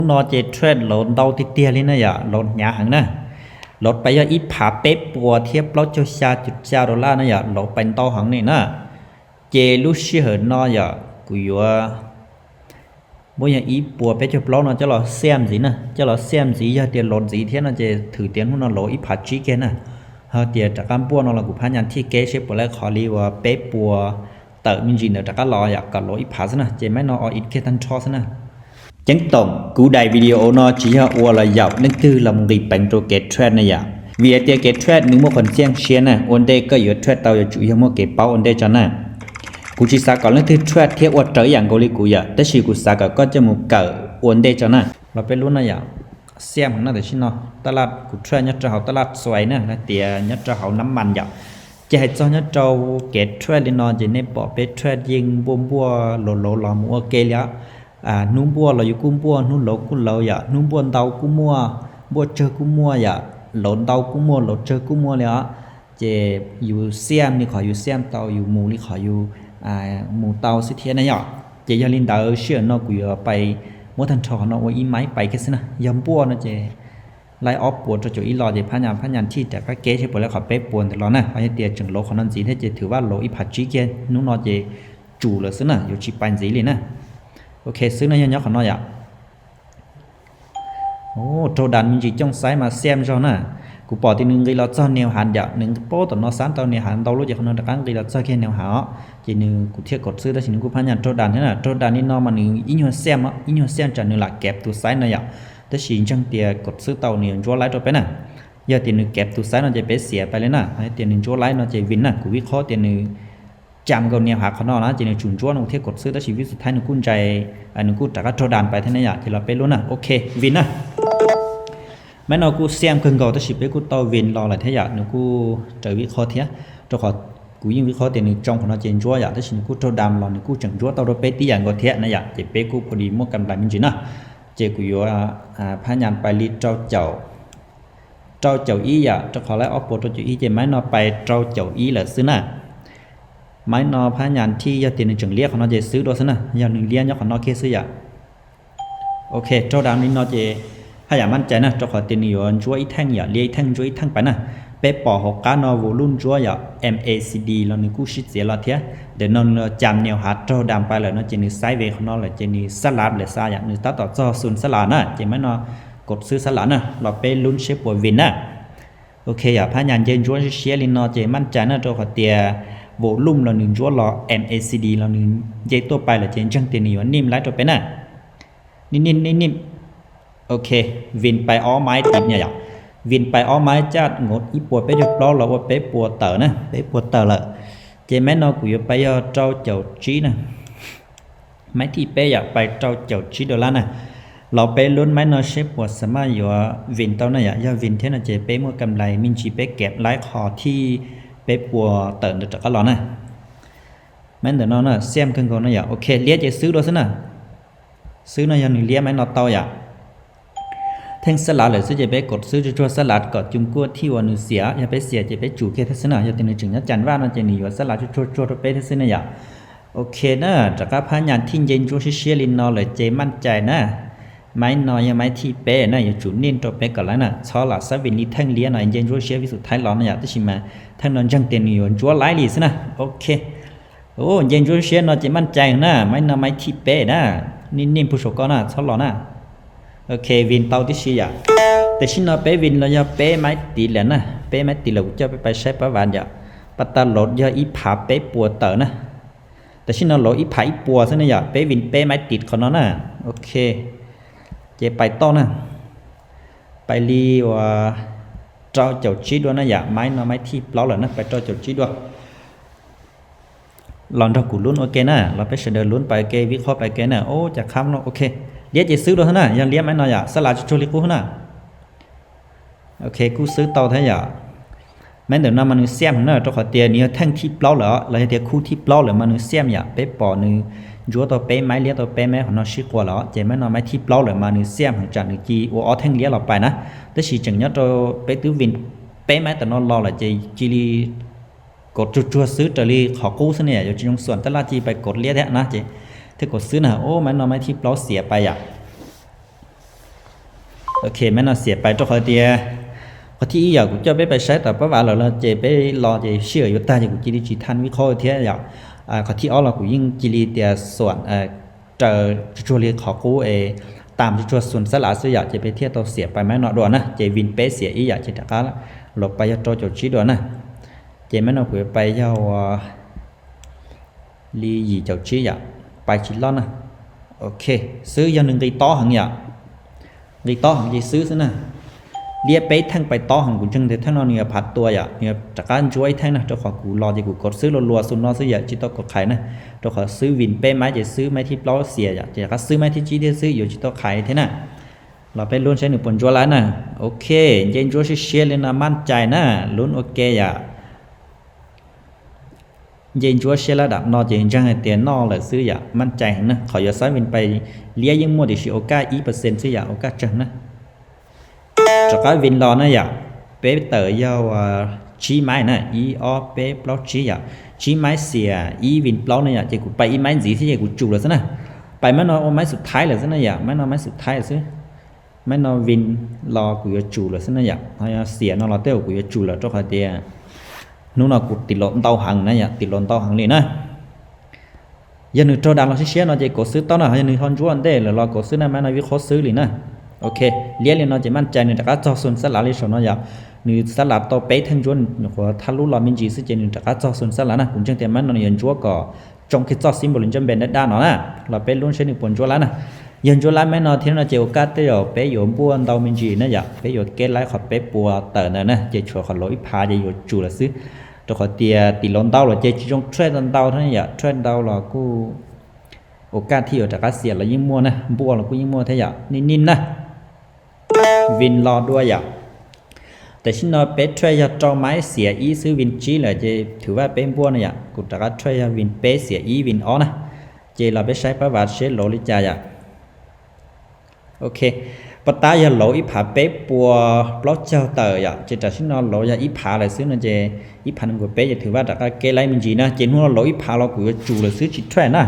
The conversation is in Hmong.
Hnub no ces trade lov ntau tiag tiag li na yom, lov hnyav heev na. Lov pais yog ib phav peb puas thiab plaub caug xya cum xya dollar na yom, lov pais ntau heev li na. Ces lub sij hawm no yom kuv yuav muab yog ib puas peb caug plaub no coj los xiam ntxiv na, coj los xiam ntxiv, yog tias lov ntxiv thiab no ces thwm tias hnub no lov ib phav tsib kiag na. Ho tias rov qab npuaj no los kuv phab nyas thij keb seb puas laib qhov li uas peb puas tawm me ntsis ntawd rov qab los yom, kom lov ib phav xwb na, ces maiv no o ib kiag tag nrho xwb na. Ceeb toom, kuv daim video no tsis yog ua los yaum leej twg los nqis peev rau kev trade na yom, vim hais tias kev trade nws muaj qhov ntxiag siab na, ua ntej koj yuav trade tau yuav tsum yog muaj kev paub ua ntej tso na. Kuv tsis xav kom leej twg trade thiab ua raws ib yam nkaus li kuv yom, tab sis kuv xav kom koj coj mus kawm ua ntej tso na. Los peb lub no yom, xiam no tam sim no, taj laj kuv trade nyob rau hauv taj laj xuais na, hais tias nyob rau hauv nab mas yom. Ces hais txog nyob rau kev trade li no ces nej pom peb trade yeej npuaj npuaj lov lov los mus ua ke li os. Hnub npuaj los yus kuj npuaj, hnub lov kuj lov yom, hnub npuaj ntau kuj muaj, npuaj tsawg kuj muaj yom, lov ntau kuj muaj, lov tsawg kuj muaj li os. Ces yus xiam li qhov yus xiam tau, yus mus li qhov yus mus tau xwb thiab na yom. Ces yog li ntawd sij hawm no kuv yuav pais muab tag nrho qhov no ua ib maib pais kiag xwb na. Yog npuaj no ces laib ob puas rau caum ib los ces phab nyas phab nyas thij rov qab keb seb puas laib qhov peb puas ntawd los na. Ho yog tias tseem lov qhov no ntxiv thiab ces thwm vaj lov ib phav tsib kiag hnub no ces tsum lawm xwb na, yuav tsis pais ntxiv li na. Ok, xwb no yog nyob qhov no yom. Raug das me ntsis cooj xaiv mas xiam zog na. Kuv pom tias nws nqis los txog niam hav yom, nws paub tom no xav tau niam hav ntau lub ces qhov no rov qab nqis los txog kiag niam hav os. Ces nws kuv thiaj kov xwb, tab sis nws kuj phab nyas raug das thiab na. Raug das li no mas nws ib nyuag xiam, ib nyuag xiam tsam nws lam kev tus xaiv no yom. Tab sis ntseeg tias kov xwb tau nws yuav ntsuab laib rau peb na. Yog tias nws kev tus xaiv no ces peb xiam pais li na, tias nws ntsuab laib no ces vim na, kuv vij qhob tias nws cam nkaus niam hav qhov no na ces nws tsum ntsuab no kuv thiaj kov xwb, tab sis vij xub thaib nws kuj ntsais, nws kuj rov qab raug das pais thiab na yom. Ces los peb lub na, ok, vim na. Maiv no kuj xiam kawg nkaus tab sis peb kuj tau vim los lawm thiab yom, nws kuj raws vij qhob thiab, rau qhov kuv yeej vij qhob tias nws tsoo qhov no ces ntsuab yom, tab sis nws kuj raug das los nws kuj tseem ntsuab tau rau peb tib yam nkaus thiab na yom, ces peb kuj pha dis muaj kam nplais me ntsis na. Ces kuv yuav phab nyas pais li rau caum, rau caum ib yom, rau qhov laib ob puas rau caum ib ces maiv no pais rau caum ib lawm xwb na. Maiv no phab nyas thij yog tias nws tseem liab qhov no ces xwb dua xwb na, yog nws liab nyob qhov no kiag xwb yom. Ok, raug das li no ces haj yam manj cai na, rau qhov tias nws yuav ntsuab ib theej yom, liab ib theej ntsuab ib theej pais na. Peb pom hauv qab no volume ntsuab yom, M A C D los nws kuj sib txiav los thiab, ntawm no nws los cam niam hav raug das pais lawm no ces nws sideways qhov no lawm ces nws xab lav lawm xav yom, nws tab tom txog xu xab lav na, ces maiv no kov xwb xab lav na, los peb lub seb puas vim na. Ok yom, phab nyas nce ntsuab siab siab li no ces manj cai na, rau qhov tias volume los nws ntsuab los, M A C D los nws nce tuaj pais lawm ces ntseeg tias nws yuav nim laib rau peb na. Nim nim nim nim. Ok, vim pais ob maib tim no yom, vim pais ob maib caj nkaus ib puas peb caug plaub los ua peb puas tawm na, peb puas tawm lawm. Ces maiv no kuv yuav pais yog rau caum tsib na. Maib thij peb yom, pais rau caum tsib dollar na. Los peb lub maib no seb puas xa maj yuav vim tau na yom, yog vim thiab no ces peb muaj kam nplais me ntsis peb kev laib qhov thij peb puas tawm ntawd rov qab los na. Maib ntawm no na xiam kawg nkaus no yom, ok, liab ces xwb dua xwb na. Xwb no yog nws liab maib no tau yom. Theej xab lav lawm xwb ces peb kov xwb tsuag tsuag xab lav kom cum kuaj thij uas nws xiam, yog peb xiam ces peb tsum kiag thiab xwb na, yog tias nws tseem nyob cas vaj no ces nws yuav xab lav tsuag tsuag tsuag rau peb thiab xwb na yom. Ok na, rov qab phab nyas thij nce ntsuab siab siab li no lawm ces manj cai na. Maib no yog maib thij peb na, yuav tsum nim rau peb kom laib na, txhob lam xab vim li theej liab no nce ntsuab siab vij xub thaib los na yom, tab sis mas theej no ntseeg tias nws yuav ntsuab laib li xwb na. Ok, nce ntsuab siab no ces manj cai na, maib no maib thij peb na, nim nim pug saum koj na, txhob los na. Ok, vim tau tib si yom. Tam sim no peb vim los yog peb maib tid lawm na, peb maib tid lawm kuv coj peb pais saib pab vas yom. Pas tas los yog ib phav peb puas tawm na. Tam sim no los ib phav ib puas xwb na yom, peb vim peb maib tid qhov no na. Ok, ces pais toj na. Pais li uas rau caum tsib dua na yom, maib no maib thij plaub lawm na, pais rau caum tsib dua. Los nrog kuv lub ua ke na, los peb sawv daws lub pais ke, vij qhob pais ke na, ub cas qhab no, ok. Liab ces xwb dua xwb na, yog liab maib no yom, xab lav tsuag tsuag li qub xwb na. Ok, kuj xwb tau thiab yom. Maib ntawm no mas nws xiam heev na, rau qhov tias nws yog theej thij plaub lawm los yog tias khub thij plaub lawm mas nws xiam yom, peb pom nws ntsuab tau peb maib liab tau peb maib qhov no sib quas lawm, ces maib no maib thij plaub lawm mas nws xiam heev tsam nws cia li ua ob theej liab los pais na. Tab sis tseem nyob rau peb twb vim peb maib tam no los lawm ces cia li kov tsuag tsuag xwb raws li qhov qub xwb ne, yuav tsis zoo xuam tab laj cia li pais kov liab thiab na, ces thiaj kov xwb na. Ub, maib no maib thij plaub xiam pais yom. Ok, maiv no xiam pais rau qhov tias qhov thib ib yom, kuv coj peb pais saib tom pab vav lawm los ces peb los ces sij hawm yuav tag ces kuv cia li tsis tha vib qhob thiab yom. Qhov thib ob los kuv yeej cia li tias xuam raws tsuag tsuag li qhov qub es tam tsuag tsuag xu xab lav xwb yom, ces peb thiaj tau xiam pais maiv no dua na. Ces vin peb xiam ib yom, ces rov qab los pais yog rau caum tsib dua na. Ces maiv no kuv yuav pais yog ua li yim caum tsib yom, pais tsis loj na. Ok, xwb yog nws nqi tob heev yom, nqi tob heev ces xwb xwb na. Liab peb theej pais tob heev, kuv ntseeg tias theej no nws yuav phav tua yom, nws yuav rov qab ntsuab ib theej na, rau qhov kuv los ces kuv kov xwb lua lua xu no xwb yom, tsis tau kov qhais na. Rau qhov xwb vin peb maiv ces xwb maiv thib plaub xiam yom, ces rov qab xwb maiv thib tsib thiab xwb, yuav tsis tau qhais thiab na. Los peb lub saib nws puas ntsuab lawm na. Ok, nce ntsuab siab siab li no, maj cai na, lub ua ke yom. Nce ntsuab siab lab dam no ces ntseeg hais tias noj lawm xwb yom, maj cai heev na. Qhov yuav xab vin pais liab yeej muaj tiam sis ua kaj ib percent xwb yom, ua kaj tsawg na. Rov qab vin los na yom, peb tawm yog tsib maiv na, ib ob peb plaub tsib yom, tsib maiv xiam ib vin plaub na yom, ces kuv pais ib maiv ntxiv thiab ces kuv tsum lawm xwb na. Pais maiv no ua maiv xub thaib lawm xwb na yom, maiv no maiv xub thaib lawm xwb. Maiv no vin los kuv yuav tsum lawm xwb na yom, ho yog xiam no los tej zaum kuv yuav tsum lawm rau qhov tias hnub no kuv tis laus ntau heev na yom, tis laus ntau heev li na. Yog nws raug dam los siab siab no ces kauv xwb tau na, yog nws ho ntsuab ntej lawm los kauv xwb na, maiv no vib qhob xwb li na. Ok, liab li no ces maj cai nws rov qab txog xu xab lav li saum no yom. Nws xab lav tau peb theej ntsuab, nws qhuav thab lub los me ntsis xwb ces nws rov qab txog xu xab lav na. Kuv ntseeg tias maiv no nws yuav ntsuab kom tsoo kiag txoj xib npaus li ntsab npe dab dab no na. Los peb lub saib nws puas ntsuab lab na. Yog ntsuab lab maiv no thiab no ces ua kaj tej zaum peb yuav npuaj ntau me ntsis na yom, peb yuav keb laib qhov peb puas tawm ntawd na, ces tshuav qhov laus ib phav ces yuav tsum lawm xwb. Rau qhov tias tis laus ntau los ces tsis zoo trade ntau thiab yom, trade ntau los kuj ua kaj thiaj yuav rov qab xiam los yeej muaj na, npuaj los kuj yeej muaj thiab yom, nim nim na. Vin los dua yom. Tam sim no peb trade yog rau maiv xiam ib xwb, vin tsib lawm ces thwm vaj peb npuaj na yom, kuv rov qab trade yog vin peb xiam ib vin ob na. Ces los peb saib pab vav seb laus li cas yom. Ok, pab tab yog laus ib phav peb puas plaub caug tawm yom, ces tam sim no laus yog ib phav lawm xwb no ces ib phav nees nkaum peb ces thwm vaj rov qab keb laib me ntsis na, ces hnub no laus ib phav los kuv yuav tsum lawm xwb tsis trade na.